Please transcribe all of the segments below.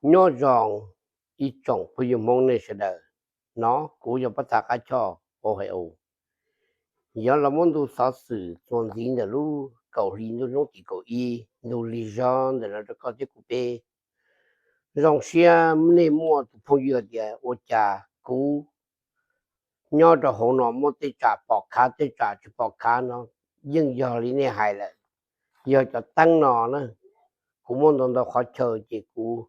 Nyob zoo ib tsoom phooj ywg Hmoob nej sawv daws, no kuv yog Pab Thav Qab Choj Ua Hais Us. Yog los muab ntu xov xwm txuas ntxiv ntawm lub kaum hli ntuj hnub tim kaum ib ntu lig zog ntawm no rau koj thiab kuv peb. Zoo siab nej muaj tus phooj ywg tias ua cas kuv nyob rau hauv no muaj tej tsam pom khav tej tsam tsis pom khav no, yeej yog li nej hais lawm. Yog cov teeb no na, kuv muaj ntau ntau qhov chaw ces kuv,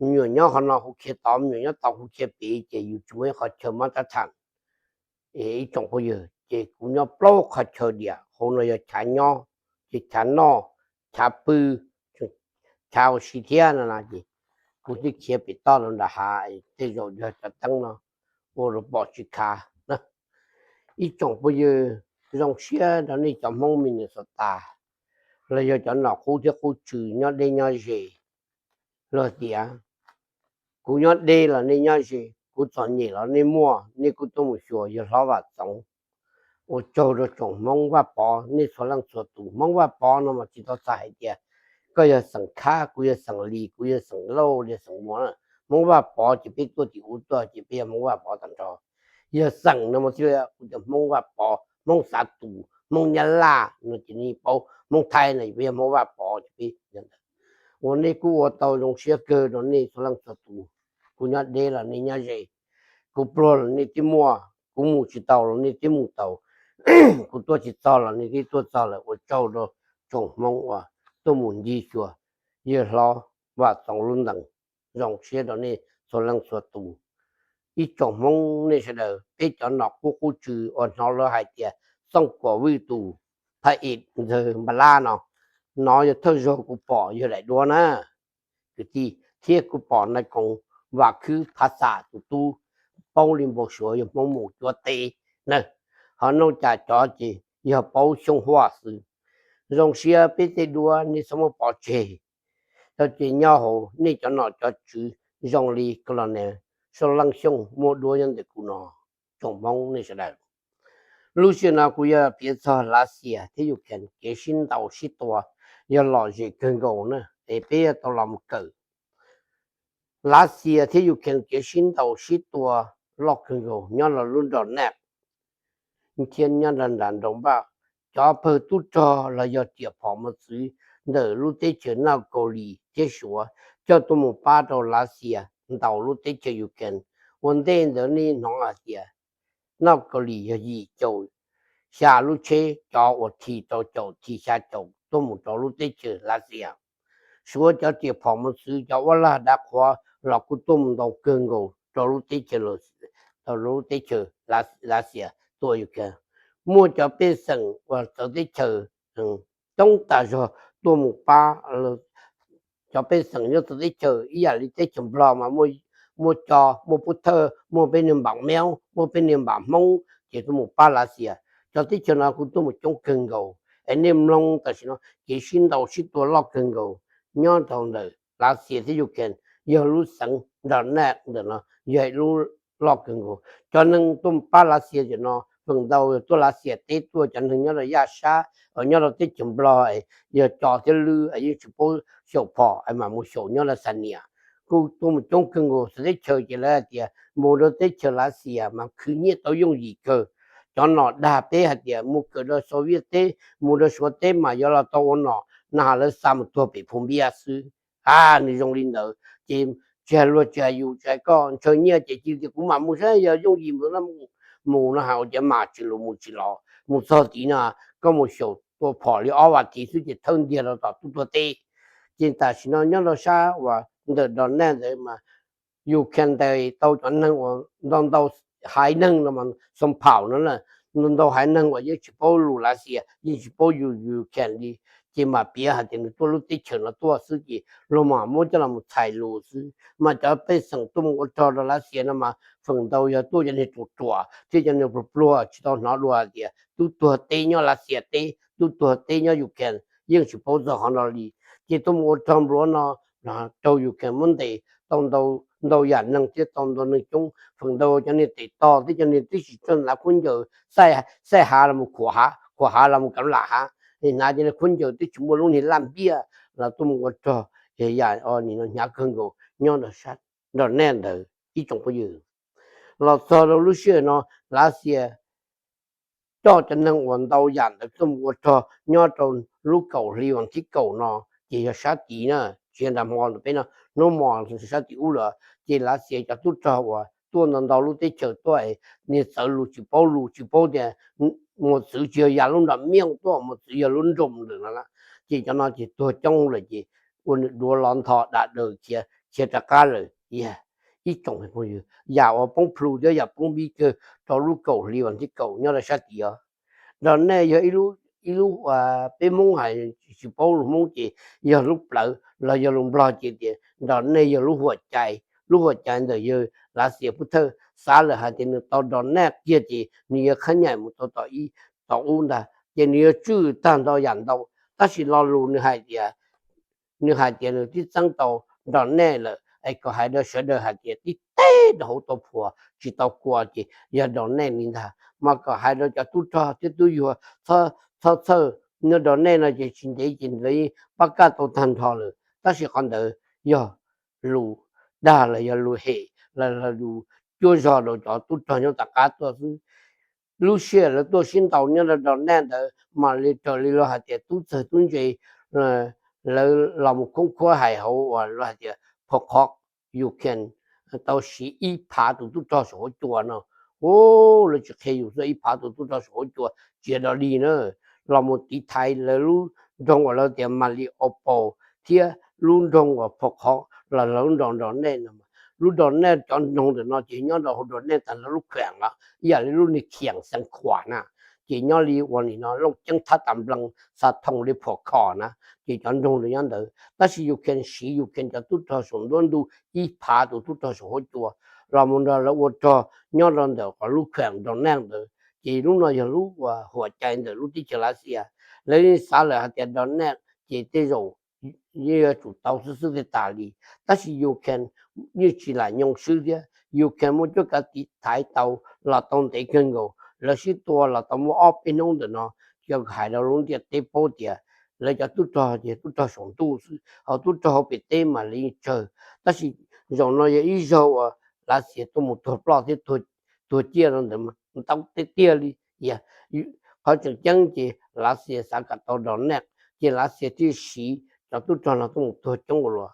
me nyuam nyob qhov no kuv khiav tod, me nyuam nyob tod kuv khiav pem, ces yus tsis muaj ib qhov chaw mab tab tham. Ib tsoom phooj ywg, ces kuv nyob plaub qhov chaw diam, hauv no yog chav nyob, ces chav noj, chav pw, chav ua si thiab no na, ces kuv twb khiav pem toj rau nram hav, tej zaum yog cov teeb no ua rau pom tsis khav na. Ib tsoom phooj ywg, zoo siab rau nej cov Hmoob Minnesota los yog cov nom qub thiab qub tswv nyob deb nyob ze. Luag tias kuv nyob deb los nej nyob ze, kuv txom nyem los nej muaj, nej kuj tuaj mus xyuas yawg hlob Vam Txoov. Ua tsaug rau tsoom Hmoob Vaj Pov nej txhua leej txhua tus. Hmoob Vaj Pov no mas tsis tau txhais hais tias koj yog xeem Khab, kuv yog xeem Lis, kuv yog xeem Lauj, yog xeem Muas. Hmoob Vaj Pov ces peb tuaj tim ub tuaj ces peb yog Hmoob Vaj Pov tag nrho. Yog xeem no mas thiaj li hu tias Hmoob Vaj Pov, Hmoob Xav Tus, Hmoob Nyab Laj no ces nej paub, Hmoob Thaib no ces peb yog Hmoob Vaj Pov ces peb ntawd. Uas nej kuj ua tau zoo siab kawg rau nej txhua leej txhua tus. Kuv nyob deb los nej nyob ze, kuv pluag los nej twb muaj, kuv mus tsis tau los nej twb mus tau, kuv tuaj tsis txog los nej twb tuaj txog lawm. Ua tsaug rau tsoom Hmoob uas tuaj mus ncig xyuas yawg hlob Vam Txoov lub ntees. Zoo siab rau nej txhua leej txhua tus. Ib tsoom Hmoob nej sawv daws, peb cov nom qub qub tswv uas hnov lawv hais tias Txooj Kuam Vwj tus phaj ib ntxawg Npaj Lab no, no yog thawj zaug kuv pom yawg daim duab na. Kwv tij, thiab kuv pom nais koom Vam Khwb Phav Xam tus tub paub li npau suav yog Hmoob mus cuab teb na. Ho noj cas cov ces yog paub Xyooj Huaj xwb. Zoo siab peb tej duab nej txhob muab pov tseg. Cov ces nyob hauv nej cov nom cov tswv zoo li Colonel Soj Leej Xyooj muaj duab nyob ntawm kuv no, tsoom Hmoob nej sawv daws. Lub sij hawm no kuv yuav piav txog Lav Xias thiab Ukraine kev sib ntaus sib tua yog lom zem kawg nkaus na, es peb yuav tau los mus kawm. Lav Xias thiab Ukraine kev sib ntaus sib tua loj kawg nkaus nyob rau lub nroog Naj thiab nyob rau nram nroog Npaj. Cov pawg tub rog los yog riam phom mos txwv ntawm lub teb chaws Naj Kaus Lim thiab Suav coj tuaj mus pab rau Lav Xias ntaus lub teb chaws Ukraine. Ua ntej ntawd nej hnov hais tias Naj Kaus Lim yog yim caum xya lub tsheb, cov uas thim rau caum thim xya caum tuaj mus rau lub teb chaws Lav Xias. Suav cov riam phom mos txwv cov uab lag dav qhuav los kuj tuaj mus ntau kawg nkaus rau lub teb chaws, rau lub teb chaws Lav Xias tua Ukraine. Muaj cov pej xeem uas txawv teb chaws coob tas zog tuaj mus pab. Cov pej xeem nyob txawv teb chaws ib yam li teb chaws Nplog mas muaj co, muaj pub thawj, muaj peb niag npam meub, muaj peb niag npam Hmoob ces tuaj mus pab Lav Xias. Cov teb chaws no kuj tuaj mus coob kawg nkaus. Es nej mloog tam sim no kev sib ntaus sib tua loj kawg nkaus nyob rau ntawm Lav Xias thiab Ukraine, yog lub xeev nram Naj ntawm no yog ib lub loj kawg nkaus. Cov neeg tuaj pab Lav Xias tam sim no feem ntau yog tuaj Lav Xias teb tuaj, cov neeg nyob rau yaj sab, nyob rau teb chaws Nplog, yog co thiab lwb yeej tsis paub xyaum phom es mam mus xyaum nyob rau Xa Nias. Kuj tuaj mus coob kawg nkaus txawv teb chaws ces lawv hais tias mus rau teb chaws Lav Xias mas khwv nyiaj tau yooj yim kawg. Cov nom dag peb hais tias mus kawm rau Soviet teb, mus rau Suav teb mas yuav los tau ua nom na, lawv xa mus tuag pem Phu Npiab xwb. A, nws zoo li ntawd ces tsis hais luag tsis hais yus tsis hais koj, ntshaw nyiaj ces cia tias kuv mam mus saib yog yooj yim mus no, mus no hais ua cas mam tsis los mus tsis los, mus txog tid no koj mus xyaum tua phom li ob vas thiv xwb ces thawb ntiag rau tom tub tuag teb. Ces tam sim no nyob rau sab uas ntawm Donetsk ntawd mas Ukraine ntes tau cov neeg uas ntau ntau haiv neeg no mas xoo phaum no na, ntau ntau haiv neeg uas yeej tsis paub lus Lav Xias yeej tsis paub lus Ukraine li, ces mam piav hais tias nws tuaj lub teb chaws no tuaj xwb ces luag mam muab coj los txhais lus xwb. Mas cov pej xeem tuaj mus ua rog rau Lav Xias no mas feem ntau yog tuaj cov neeg ruam ruam thiab cov neeg pluag pluag tsis tau hnov dua hais tias tub tuag teb nyob Lav Xias teb, tub tuag teb nyob Ukraine, yeej tsis paub txog qhov no li. Ces tuaj mus ua rog nplua no raug Ukraine muab ntes tau ntau yam neeg thiab tau ntau neeg coob, feem ntau cov neeg tes tog thiab cov neeg twb tsis txawj hnav khaub ncaws, xaij hav los mus khuam hav, khuam hav los mus kav lam hav, hnav cov khaub ncaws twb tsis muaj lub niag laj npiab los tuaj mus ua rog. yog yam nim no hnyav kawg nkaus nyob rau sab Donetsk ntawd ib tsoom phooj ywg. Los txog rau lub sij hawm no Lav Xias coj cov neeg uas ntau yam ntawd tuaj mus ua rog nyob rau lub kaum hli vas thib kaum no, ces yog sab tid na, tsis yog nram hmo ntawm peb no, hnub hmo sab tim ub lawm. Ces Lav Xias cov tub rog uas tuaj ntau ntau lub teb chaws tuaj, niag txawv lus tsis paub lus, tsis paub tias mos txwv tsis yog ya lub nram miaj tuaj, mos txwv yog lub nroos ntawm no na. Ces cov no ces tuag coob lawm ces ua nws duav los ntho dam daws khiav rov qab lawm. Ib tsoom phooj ywg, yam uas poob plhu thiab yam poob vib kawg rau lub kaum hli vas thib kaum nyob rau sab tid os. Donetsk yog ib lub, peb Hmoob hais, tsis paub lus Hmoob ces yog lub plawv los yog lus Nplog ces tias Donetsk yog lub huam cai. Lub huam cai ntawm yawg Lav Xias Pub Thawj xav lawm hais tias nws tau Donetsk kiag ces nws yuav khab nyaim mus tau tom ub ntag, ces nws yuav tswj tag nrho yam ntau. Tab sis lo lus nws hais tias, nws hais tias nws twb txeeb tau Donetsk lawm es kom hais rau sawv daws hais tias tib teg rau hauv tau phuas tsis tau kua ces yog Donetsk li ntag. Mas kom hais rau cov tub rog thiab tub yuag txhob txhawj, nyob Donetsk no ces tsis ntev ces lawv yeej pab kaj tau tag nrho lawm. Tab sis qhov ntawd yog lus dag los yog lus hem los lus cuab zog rau cov tub rog nyob tom qab tuaj xwb. Lub sij hawm lawv tuaj sib ntaus nyob rau Donetsk ntawd mam li raws li lawv hais tias tub txawg tub ntse, lawv los mus khoob khuab hais hauv uas lawv hais tias Pokrovsk, Ukraine tau siv ib phav tus tub rog saum huab cua no. Lawv tsis qhia yus xwb, ib phav tus tub rog saum huab cua tsis yog dog dig na. Los mus tiv thaiv lawv lub nroog uas lawv tias Mariupol thiab lub nroog uas Pokrovsk los lawv lub nroog Donetsk no. Lub Donetsk cov nroog ntawm no ces nyob rau hauv Donetsk tag nrho lub kheem os, ib yam li lub niag kheem Xeev Khuam na, ces nyob li uas nim no Looj Ceeb thab tas nplees xa thoom li Phuam Khom na, ces cov nroog ntawd nyob ntawd. Tab sis Ukraine siv Ukraine cov tub rog saum nruab ntug ib phav tus tub rog saum huab cua los mus nrog lawv ua rog nyob rau ntawm qhov lub kheem Donetsk ntawd. Ces lub no yog lub uas huam cai ntawm lub teb chaws Lav Xias. Lawv yeej xav lawm hais tias Donetsk ces tej zaum yeej yuav tsum tau xwb xwb thiaj tas li. Tab sis Ukraine yeej tsis lam nyoo swb thiab. Ukraine muaj cuab kav tiv thaiv tau los tau ntev kawg nkaus, lawv sib tua los tau muaj ob peb hnub ntawm no, ces hais rau lub ntiaj teb paub tias lawv cov tub rog ces tub rog saum ntuj xwb, ho tub rog hauv pem teb mas lawv yeej tsawg. Tab sis zaum no yog ib zaug uas Lav Xias tuaj mus tuag ploj thiab tuag ciaj rau ntawd ntau tiag tiag li. Qhov tseem ceeb ces Lav Xias xav kom tau Donetsk, ces Lav Xias thiaj siv cov tub rog no tuaj mus tuag coob ua luaj.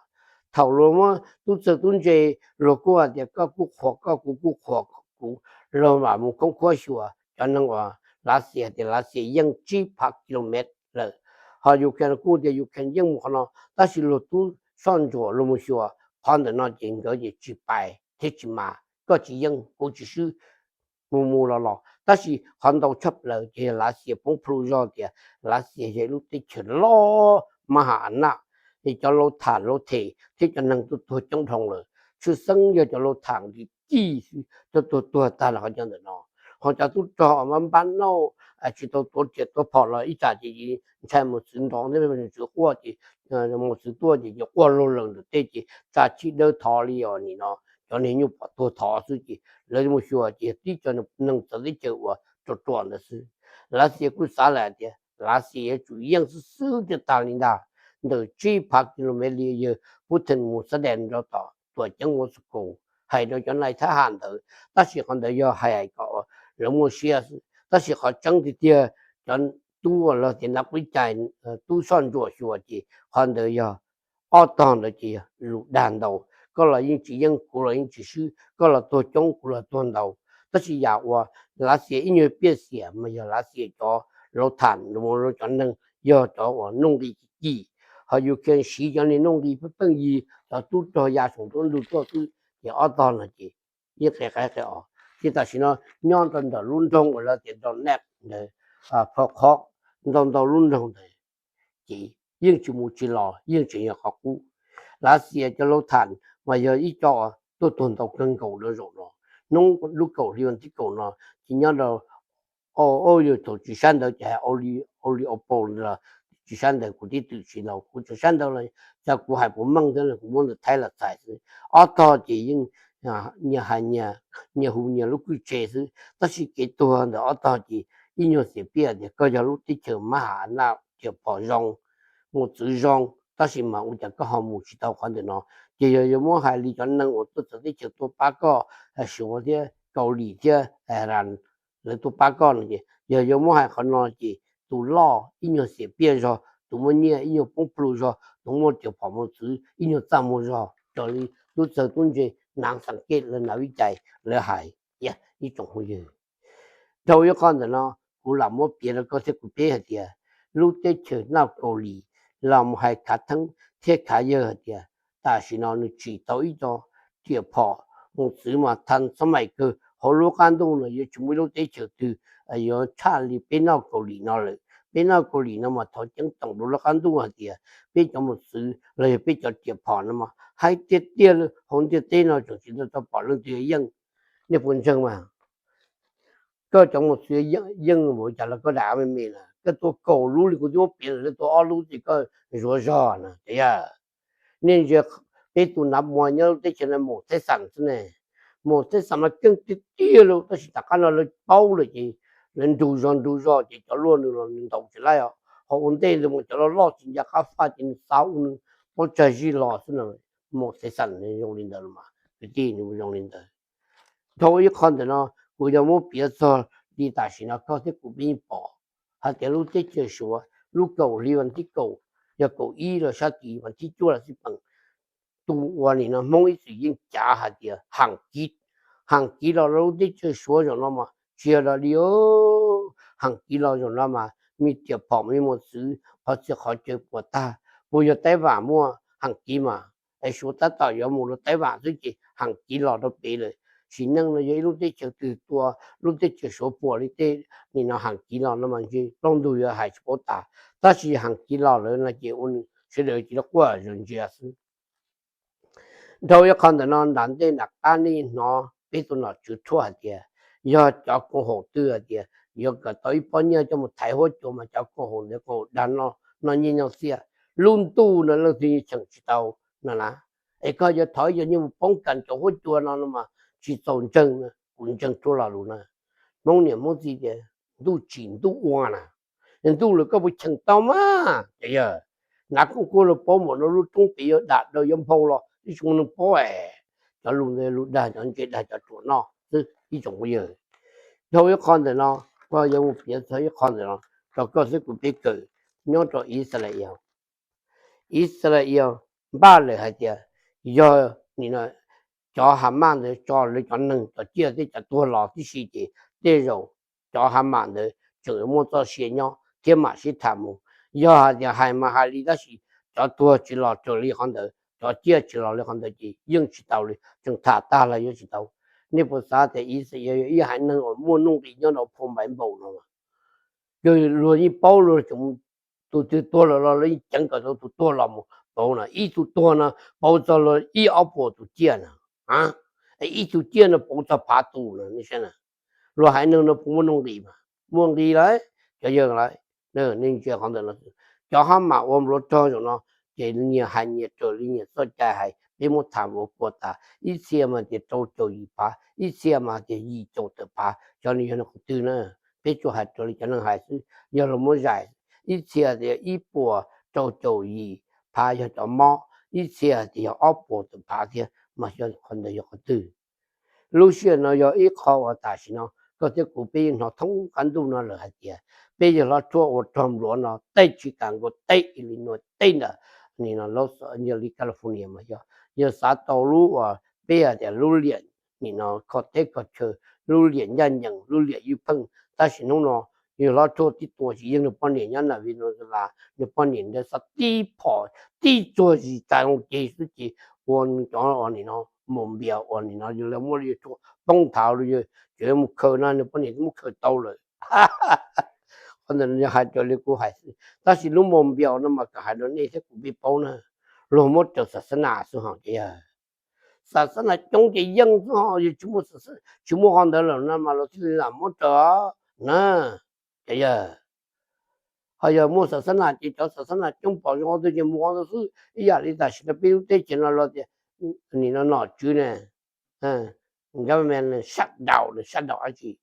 Thaum luag muab tub txawg tub ntse, luag kuj hais tias koj kuj qhuas koj, kuv kuj qhuas kuv, luag mam mus khoob khuab xyuas cov neeg uas Lav Xias tias Lav Xias yeej tsib phav kilomev lawm. Ho Ukraine kuj tias Ukraine yeej mus qhov no, tab sis luag tub soj ntsuam luag mus xyuas qhov ntawm no ces nkawd ces tsis pais thiab tsis mas, koj tsis yeej kuv tsis swb, mus mus los los. Tab sis qhov ntau tshaj plaws ces yog Lav Xias poob plhu zog tias Lav Xias yog ib lub teb chaws loj mab has a naj, es cov laus tham laus them thiab cov neeg tuaj tuag coob dhau lawm. Tshwj xeeb yog cov laus tham nqi kij xwb, tuaj tuag tuag tag lawm qhov cov ntawm no. Ho cov tub rog uas npab npab nauj tsis tau tuav riam tuav phom los ib tsam ces ntshai mos txwv nrov thiab mos txwv quaj ces, mos txwv tuaj ces ces quaj luag lawm ntawm tej ces tsa chij dawb thov li os nim no, cov niag nyuj pom tuag thov xwb ces lawv mus xyuas ces tib cov neeg txawv teb chaws uas ruam ruam ntawd xwb. Lav Xias kuj xav lawm hais tias Lav Xias yuav tsum yeej xwb xwb thiaj tag li ntag. Ntawm tsib phav kilomev li yawg Putin mus xab des rau tom tuam ceeb Moscow hais rau cov nai thab ham ntawd, tab sis qhov ntawd yog hais kom lawv muaj siab xwb, tab sis qhov tseeb tiag tiag cov tub uas los tias nav qub cai, tub soj ntsuam xyuas ces qhov ntawd yog ob tog ntawd ces yog lus dag ntau. Koj los yeej tsis yeej, kuv los yeej tsis swb, koj los tuag coob kuv los tuag ntau. Tab sis yam uas Lav Xias ib nyuag piaj xiam mas yog Lav Xias cov laus tham cov neeg yog cov uas nuj nqi ci ci, ho Ukraine siv cov niag nuj nqi pheej yig cov tub rog ya saum nruab ntug tuaj xwb, ces ob tog no ces yeej qia qaib qia os. Ces tam sim no nyob rau ntawm lub nroog uas lawv tias Donetsk ntawd, Pokrovsk, ntau ntau lub nroog ntawd ces yeej tsis mus tsis los, yeej tseem yog qhov qub. Lav Xias cov laus tham mas yog ib co tuaj tuag ntau kawg nkaus rau zaum no. Hnub lub kaum hli vas thib kaum no ces nyob rau, o, yog thaum tsis sab ntawd ces hais Mariupol los tsis sab ntawd, kuv tib twm tsis laus, kuv tseem sab ntawd los cas kuv hais puas meej thiab los kuv muab ntawm Thaib los txais xwb. Ob tog ces yeej nyias hais nyias, nyias hu nyias lub kwj tse xwb, tab sis kev tuag ntawm ob tog ces ib nyuag xiam piaj tias koj yog lub teb chaws mab has naj, tias phom zoo, mos txwv zoo, tab sis mas ua cas koj ho mus tsis tau qhov ntawm no? Ces yog yuav muab hais li cov neeg uas tuaj txawv teb chaws tuaj pab koj, Suav thiab Kaus Lim thiab Iran, lawv tuaj pab koj no ces yog yuav muab hais qhov no ces tus loj ib nyuag xiam piaj zog, tus muaj nyiaj ib nyuag poob plhu zog, tus muaj riam phom mos txwv ib nyuag txaj muag zog, raws li tub txawg tub ntse nav xeem kej lawv nav vib cai lawv hais. Ib tsoom phooj ywg, dhau ib qho ntawm no kuv lam muab piav rau koj thiab kuv peb hais tias lub teb chaws North Korea los mus hais khav theeb thiab khav yawg hais tias tam sim no nws tsim tau ib co riam phom mos txwv mas thas xab maim kawg hauv lub qab ntuj no yuav tsis muaj ib lub teb chaws twg yuav tshaj li peb North Korea no lawm. Peb North Korea no mas thov ceeb toom rau lub qab ntuj hais tias peb cov mos txwv los yog peb cov riam phom no mas hais tiag tiag li hauv ntiaj teb no tseem tsis tau pom leej twg yeej. Nej puas ntseeg mas? Koj cov mos txwv yeej npaum cas los koj dam me me na, koj tua kaum lub li kuv twb muab piav lawm, koj tua ob lub ces koj zuav zog na. Yog nej ntsia peb tus nav muas nyob lub teb chaws no Mos Txhiaj Xas xwb ne, Mos Txhiaj Xas mas keej tiag tiag li, tab sis tom qab no lawv paub lawm ces lawv nrug zog nrug zog ces cov luaj nws los nws ntaus tsis laib os. Ho ua ntej ntawd mas cov loj loj tsis nco qab faj ces nws xav ua nws pob tsag zij los xwb no. Mos Txhiaj Xas nws zoo li ntawd los mas, kwv tij, nws zoo li ntawd. Dhau ib qho ntawm no kuv yuav muab piav txog li tam sim no koj thiab kuv peb yeej pom hais tias lub teb chaws Suav lub kaum hli vas thib kaum, yog kaum ib los sab tid vas thib cuaj los xij peem, tus uas nim no Hmoob ib txwm yeej cav hais tias Ham Kiv, Ham Kiv los lub teb chaws Suav zaum no mas tsis yog dog dig, Ham Kiv los zaum no mas me riam phom me mos txwv qhov txhia qhov chaw puas tag. Puas yog Taib Vam muaj Ham Kiv mas es Suav tab tom yuav mus rau Taib Vam xwb ces Ham Kiv los rau pem lawm. Sim neej no yog ib lub teb chaws twg tua lub teb chaws Suav puas li tej nim no Ham Kiv los no mas ntshe plaub ntug yuav hais tsis paub tas, tab sis Ham Kiv los lawm no ces ua nws sawv daws cia li quaj zom ntsia xwb. Dhau ib qho ntawm no nram ntej nram qab nej hnov peb tus nom tswv thuaj hais tias yog cov koom haum twg hais tias yuav kom tau ib pob nyiaj coj mus thaiv huab cua mas cov koom haum ntawd koom haum dag noj nyiaj nyob xiab, lub ntuj no leej twg yeej cheem tsis tau no na. Es koj yuav thov ib co nyiaj mus poob kas cov huab cua no no mas tsis txaus ntseeg. Kuv ntseeg tuaj lo lus na, Hmoob niam Hmoob txiv tias ntuj tsim ntuj ua na, ntuj lawm koj puas cheem tau mas? Ces yog nav kooj kuab los paub npaum no lub roob pem yuav dam daws yuav nphau los ib tsis muaj neeg paub es. Cov lus ntawd lus dag cov ntse dag cov ruam noj xwb ib tsoom phooj ywg. Dhau ib qho ntawm no, koj yuav mus piav txog ib qho ntawm no rau koj xwb kuv peb kawm nyob rau Israel. Israel npaj lawm hais tias yog nim no cov Hamas ntawd tso lawv cov neeg cov ciaj thiab cov tuag los tib si ces tej zaum cov Hamas ntawd tseem yuav muaj txoj sia nyob thiab mam sib tham mus. Yog hais tias hais mas hais li tab sis cov tuag tsis los raws li qhov ntawd, cov ciaj tsis los li qhov ntawd ces yeej tsis tau li, tseem tham tag los yuav tsis tau. Nej puas xav tias Israel yog ib haiv neeg uas muaj nuj nqis nyob rau phoo npaiv npaum no? Luag yeej paub, luag tseem, tus twg tuag lawm los luag yeej ceev kom tau tus tuag los mus pauv no. Ib tug tuag no pauv txog luag ib ob puas tus ciaj na, ib tug ciaj no pauv txog phav tus no, nej saib na. Luag haiv neeg no puas muaj nuj nqis mas? Muaj nqis lawm, cov yawg lawm. Nej ntsia qhov ntawm no, cov Hamas ua npluav rog zaum no ces nyias hais nyias raws li nyias txoj cai hais, peb muab tham ua puas tas, ib txhia mas tias rau caum yim phav, ib txhia mas tias yim caum tawm phav, cov no yog qhov twg na? Peb tsuas hais raws li cov neeg hais xwb, yog luag muab zais, ib txhia tias ib puas rau caum yim phav yog cov mob, ib txhia tias yog ob puas tawm phav thiab mas yog qhov ntawd yog qhov twg? Lub sij hawm no yog ib qho uas tam sim no koj thiab kuv peb yeej hnov thoob qab ntuj no lawm hais tias peb yawg hlob Trump ua rog npluav no tej tsis kam nkaus tej Illinois, tej ntawm nim no Los Angeles, California mas yog, yog xav tau lub uas peb hais tias lub liam nim no kho teb kho chaw, lub liam ncaj ncees, lub liam ywj pheej. Tab sis hnub no yawg hlob Trump tib tua tsis yeej nws poj niam nyob nram Venezuela, nws poj niam ntawd xav tib phom tib tsuag zis tsa loo ceg xwb ces ua cov uas nim no mus npias uas nim no yawg lawv muab li yawg Trump poob nthav li, yawg tseem mus khaws no, nws poj niam twb muab khaws tau lawm. Qhov ntawd yog hais raws li kuv hais xwb, tab sis lub mus npias no mas kom hais rau nej thiab kuv peb paub na, luag muab raws xas xab nas xwb ho ces yog xas xab nas coob ces yeej xwb ho, yog tsis muaj, tsis muaj qhov ntawd lawm no mas luag thiaj li lam muab raws na. Ces yog, ho yog muaj xas xab nas ces cov xas xab nas coob pom zoo qhov twg ces mus qhov ntawd xwb. Ib yam li tam sim no peb lub teb chaws no los tias nim no nom tswv ne, government shutdown, shutdown dab tsi?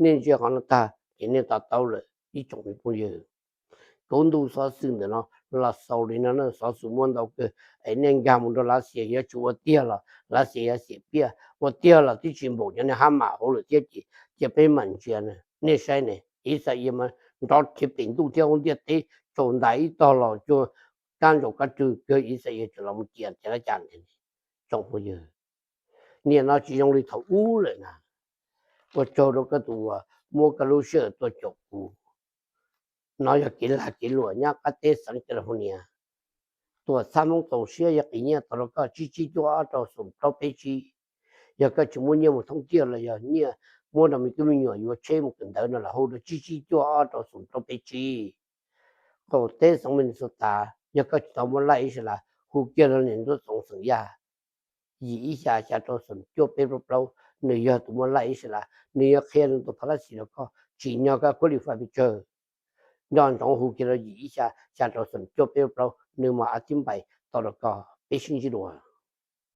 Nej ntsia qhov no tag ces nej to taub lawm ib tsoom phooj ywg. Kuv ntu xov xwm ntawm no los xaus li no na, xov xwm muaj ntau kawg es nej nkag mus rau Lav Xias yuav tsum ua tiag los Lav Xias yuav xiam piaj, ua tiag los twb tsis npaum cov niag hab mam hauv lawm thiab ces cia peb mam ntsia. Nej saib ne, Ixayees mas nrov rhiav pem ntuj thiab hauv ntiaj teb tsaus ntais ib tog los cuag kab ntsaum kab rwg, cuag Ixayees tseem los mus ciam tias lab cas ntag. Tsoom phooj ywg, nim no tsis zoo li thaum ub lawm na. Ua tsaug rau koj tus uas muab koj lub sij hawm tuaj caum kuv. No yog kev lag kev luam nyob qab teb xeev California. Tuam txhab Hmoob txaus siab yuav qhia nyiaj tau rau koj tsib tsib cuaj ob rau xoom plaub peb tsib. Yog koj tsis muaj nyiaj mus thoob tiaj los yog nyiaj muab rau me tub me nyuam yuav tsheb mus kawm ntawv no los hu rau tsib tsib cuaj ob rau xoom plaub peb tsib. Qaum teb xeev Minnesota, yog koj tsis tau muaj laj Israel, hu kiag rau niam Ntuj Txoov xeem Yaj, yim ib xya xya rau xoom cuaj peb plaub plaub, nws yog tus muaj laj Israel, nws yuav qhia nws tus policy rau koj, tsim nyog koj qualify pes tsawg. Nco ntsoov hu kiag rau yim ib xya xya rau xoom cuaj peb plaub plaub, nws mam advice tau rau koj. Peb sib ntsib dua.